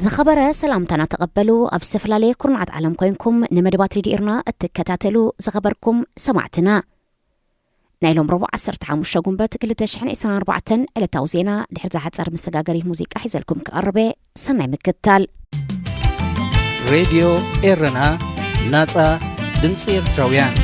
ዝኸበረ ሰላምታና ተቐበሉ። ኣብ ዝተፈላለየ ኩርናዓት ዓለም ኮይንኩም ንመደባት ሬድዮ ኤርና እትከታተሉ ዝኸበርኩም ሰማዕትና፣ ናይ ሎም ረቡዕ ዓሰርተ ሓሙሽተ ጉንበት ክልተ ሽሕን ዕስራን ኣርባዕተን ዕለታዊ ዜና ድሕሪ ዝሓጸር መሰጋገሪ ሙዚቃ ሒዘልኩም ክቐርበ። ሰናይ ምክትታል። ሬድዮ ኤረና፣ ናጻ ድምጺ ኤርትራውያን።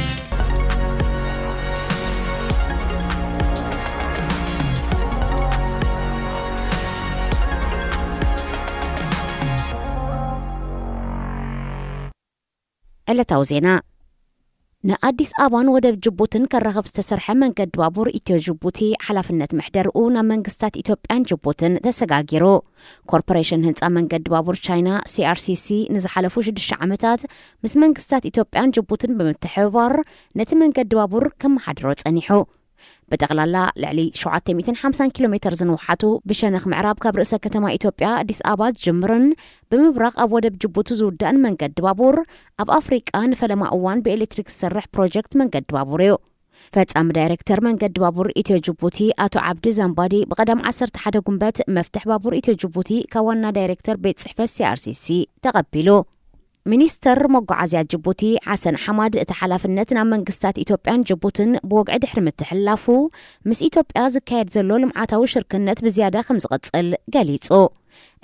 ዕለታዊ ዜና። ንኣዲስ ኣበባን ወደብ ጅቡትን ከራኽብ ዝተሰርሐ መንገዲ ባቡር ኢትዮ ጅቡቲ ሓላፍነት መሕደርኡ ናብ መንግስታት ኢትዮጵያን ጅቡትን ተሰጋጊሩ። ኮርፖሬሽን ህንፃ መንገዲ ባቡር ቻይና፣ ሲኣርሲሲ፣ ንዝሓለፉ ሽዱሽተ ዓመታት ምስ መንግስታት ኢትዮጵያን ጅቡትን ብምትሕብባር ነቲ መንገዲ ባቡር ከመሓድሮ ጸኒሑ። ብጠቕላላ ልዕሊ ሸውዓተ ሚእትን ሓምሳን ኪሎ ሜተር ዝንውሓቱ፣ ብሸነኽ ምዕራብ ካብ ርእሰ ከተማ ኢትዮጵያ ኣዲስ ኣበባ ዝጅምርን ብምብራቕ ኣብ ወደብ ጅቡቲ ዝውዳእን መንገዲ ባቡር፣ ኣብ ኣፍሪቃ ንፈለማ እዋን ብኤሌክትሪክ ዝሰርሕ ፕሮጀክት መንገዲ ባቡር እዩ። ፈጻሚ ዳይሬክተር መንገዲ ባቡር ኢትዮ ጅቡቲ ኣቶ ዓብዲ ዛምባዲ ብቐዳም ዓሰርተ ሓደ ጉንበት መፍትሕ ባቡር ኢትዮ ጅቡቲ ካብ ዋና ዳይሬክተር ቤት ጽሕፈት ሲኣርሲሲ ተቐቢሉ። ሚኒስተር መጓዓዝያ ጅቡቲ ሓሰን ሓማድ እቲ ሓላፍነት ናብ መንግስታት ኢትዮጵያን ጅቡትን ብወግዒ ድሕሪ ምትሕልላፉ፣ ምስ ኢትዮጵያ ዝካየድ ዘሎ ልምዓታዊ ሽርክነት ብዝያዳ ከም ዝቕጽል ገሊጹ።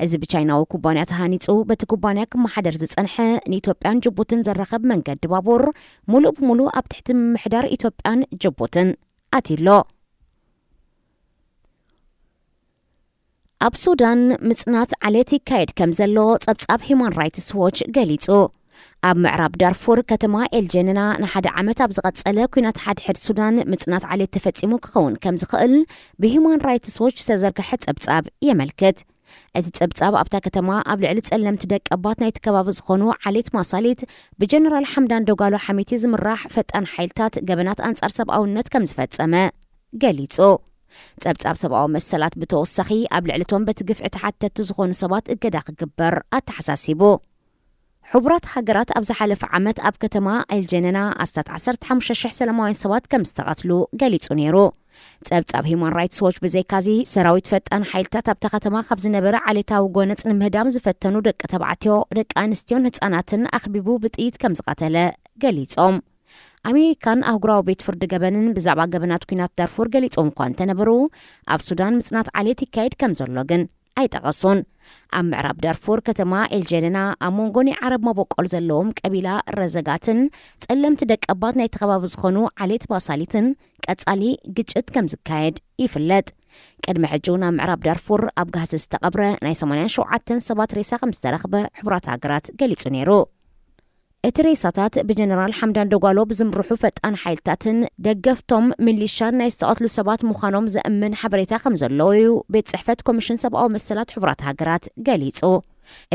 እዚ ብቻይናዊ ኩባንያ ተሃኒጹ በቲ ኩባንያ ክመሓደር ዝጸንሐ ንኢትዮጵያን ጅቡትን ዘራኸብ መንገዲ ባቡር፣ ሙሉእ ብሙሉእ ኣብ ትሕቲ ምምሕዳር ኢትዮጵያን ጅቡትን ኣትዩሎ። ኣብ ሱዳን ምጽናት ዓሌት ይካየድ ከም ዘሎ ጸብጻብ ሂዩማን ራይትስ ዎች ገሊጹ። ኣብ ምዕራብ ዳርፉር ከተማ ኤልጀነና ንሓደ ዓመት ኣብ ዝቐጸለ ኲናት ሓድሕድ ሱዳን ምጽናት ዓሌት ተፈጺሙ ክኸውን ከም ዝኽእል ብሂዩማን ራይትስ ዎች ዝተዘርግሐ ጸብጻብ የመልክት። እቲ ጸብጻብ ኣብታ ከተማ ኣብ ልዕሊ ጸለምቲ ደቀባት ናይቲ ከባቢ ዝኾኑ ዓሌት ማሳሊት ብጀነራል ሓምዳን ዶጋሎ ሓሚቲ ዝምራሕ ፈጣን ሓይልታት ገበናት ኣንጻር ሰብኣውነት ከም ዝፈጸመ ገሊጹ። ጸብጻብ ሰብኣዊ መሰላት ብተወሳኺ ኣብ ልዕሊ እቶም በቲ ግፍዒ ተሓተቲ ዝኾኑ ሰባት እገዳ ክግበር ኣተሓሳሲቡ። ሕቡራት ሃገራት ኣብ ዝሓለፈ ዓመት ኣብ ከተማ ኤልጀነና ኣስታት ዓሰርተ ሓሙሽተ ሽሕ ሰላማውያን ሰባት ከም ዝተቐትሉ ገሊጹ ነይሩ። ጸብጻብ ሂዩማን ራይትስ ዎች ብዘይካዚ፣ ሰራዊት ፈጣን ሓይልታት ኣብታ ከተማ ካብ ዝነበረ ዓሌታዊ ጎነጽ ንምህዳም ዝፈተኑ ደቂ ተባዕትዮ፣ ደቂ ኣንስትዮን ህጻናትን ኣኽቢቡ ብጥይት ከም ዝቐተለ ገሊጾም። ኣሜሪካን ኣህጉራዊ ቤት ፍርዲ ገበንን ብዛዕባ ገበናት ኲናት ዳርፉር ገሊጾም እኳ እንተነበሩ፣ ኣብ ሱዳን ምጽናት ዓሌት ይካየድ ከም ዘሎ ግን ኣይጠቐሱን። ኣብ ምዕራብ ዳርፉር ከተማ ኤልጀነና ኣብ መንጎ ናይ ዓረብ መበቆል ዘለዎም ቀቢላ ረዘጋትን ጸለምቲ ደቀባት ናይቲ ከባቢ ዝኾኑ ዓሌት ማሳሊትን ቀጻሊ ግጭት ከም ዝካየድ ይፍለጥ። ቅድሚ ሕጂ እውን ኣብ ምዕራብ ዳርፉር ኣብ ጋህሲ ዝተቐብረ ናይ ሰማንያን ሸውዓተን ሰባት ሬሳ ከም ዝተረኽበ ሕቡራት ሃገራት ገሊጹ ነይሩ። እቲ ሬሳታት ብጀነራል ሓምዳን ደጓሎ ብዝምርሑ ፈጣን ሓይልታትን ደገፍቶም ሚሊሻን ናይ ዝተቐትሉ ሰባት ምዃኖም ዘእምን ሓበሬታ ከም ዘለዎ እዩ ቤት ጽሕፈት ኮሚሽን ሰብኣዊ መሰላት ሕቡራት ሃገራት ገሊጹ።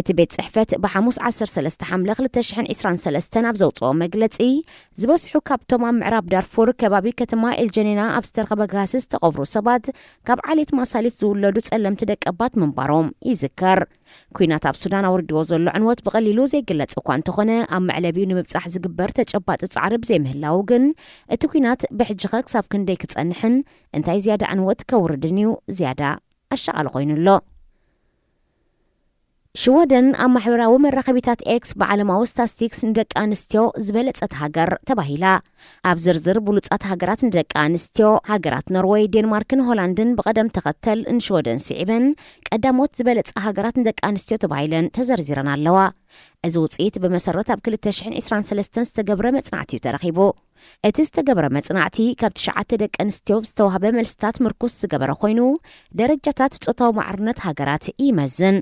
እቲ ቤት ጽሕፈት ብሓሙስ ዓሰርተ ሰለስተ ሓምለ ክልተ ሽሕን ዕስራን ሰለስተን ኣብ ዘውጽኦ መግለጺ፣ ዝበዝሑ ካብቶም ኣብ ምዕራብ ዳርፉር ከባቢ ከተማ ኤልጀኔና ኣብ ዝተረኸበ ጋህሲ ዝተቐብሩ ሰባት ካብ ዓሌት ማሳሊት ዝውለዱ ጸለምቲ ደቀባት ምንባሮም ይዝከር። ኲናት ኣብ ሱዳን ኣውሪድዎ ዘሎ ዕንወት ብቐሊሉ ዘይግለጽ እኳ እንተኾነ፣ ኣብ መዕለቢኡ ንምብጻሕ ዝግበር ተጨባጢ ጻዕሪ ብዘይምህላዉ ግን፣ እቲ ኲናት ብሕጂኸ ክሳብ ክንደይ ክጸንሕን እንታይ ዝያዳ ዕንወት ከውርድን እዩ ዝያዳ ኣሻቓሊ ኮይኑ ኣሎ። ሽወደን ኣብ ማሕበራዊ መራኸቢታት ኤክስ ብዓለማዊ ስታስቲክስ ንደቂ ኣንስትዮ ዝበለጸት ሃገር ተባሂላ። ኣብ ዝርዝር ብሉጻት ሃገራት ንደቂ ኣንስትዮ፣ ሃገራት ኖርወይ፣ ዴንማርክን ሆላንድን ብቐደም ተኸተል ንሽወደን ስዒበን ቀዳሞት ዝበለጻ ሃገራት ንደቂ ኣንስትዮ ተባሂለን ተዘርዚረን ኣለዋ። እዚ ውጽኢት ብመሰረት ኣብ ክልተ ሽሕን ዕስራን ሰለስተን ዝተገብረ መጽናዕቲ እዩ ተረኺቡ። እቲ ዝተገብረ መጽናዕቲ ካብ ትሽዓተ ደቂ ኣንስትዮ ዝተዋህበ መልስታት ምርኩስ ዝገበረ ኮይኑ፣ ደረጃታት ጾታዊ ማዕርነት ሃገራት ይመዝን።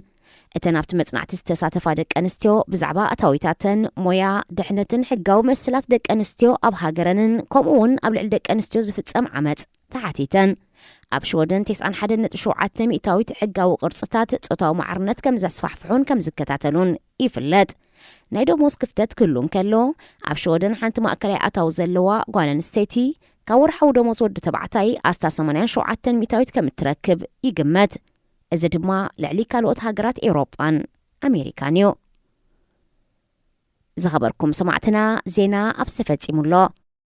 እተን ኣብቲ መጽናዕቲ ዝተሳተፋ ደቂ ኣንስትዮ ብዛዕባ ኣታዊታተን፣ ሞያ፣ ድሕነትን ሕጋዊ መሰላት ደቂ ኣንስትዮ ኣብ ሃገረንን ከምኡ እውን ኣብ ልዕሊ ደቂ ኣንስትዮ ዝፍጸም ዓመጽ ተሓቲተን። ኣብ ሽወደን ተስዓን ሓደን ነጥቢ ሸውዓተ ሚእታዊት ሕጋዊ ቅርጽታት ጾታዊ ማዕርነት ከም ዘስፋሕፍሑን ከም ዝከታተሉን ይፍለጥ። ናይ ደሞዝ ክፍተት ክህሉ እንከሎ፣ ኣብ ሽወደን ሓንቲ ማእከላይ ኣታዊ ዘለዋ ጓል ኣንስተይቲ ካብ ወርሓዊ ደሞዝ ወዲ ተባዕታይ ኣስታት ሰማንያን ሸውዓተን ሚእታዊት ከም እትረክብ ይግመት። እዚ ድማ ልዕሊ ካልኦት ሃገራት ኤውሮጳን ኣሜሪካን እዩ። ዝኸበርኩም ሰማዕትና፣ ዜና ኣብስ ተፈጺሙ ኣሎ።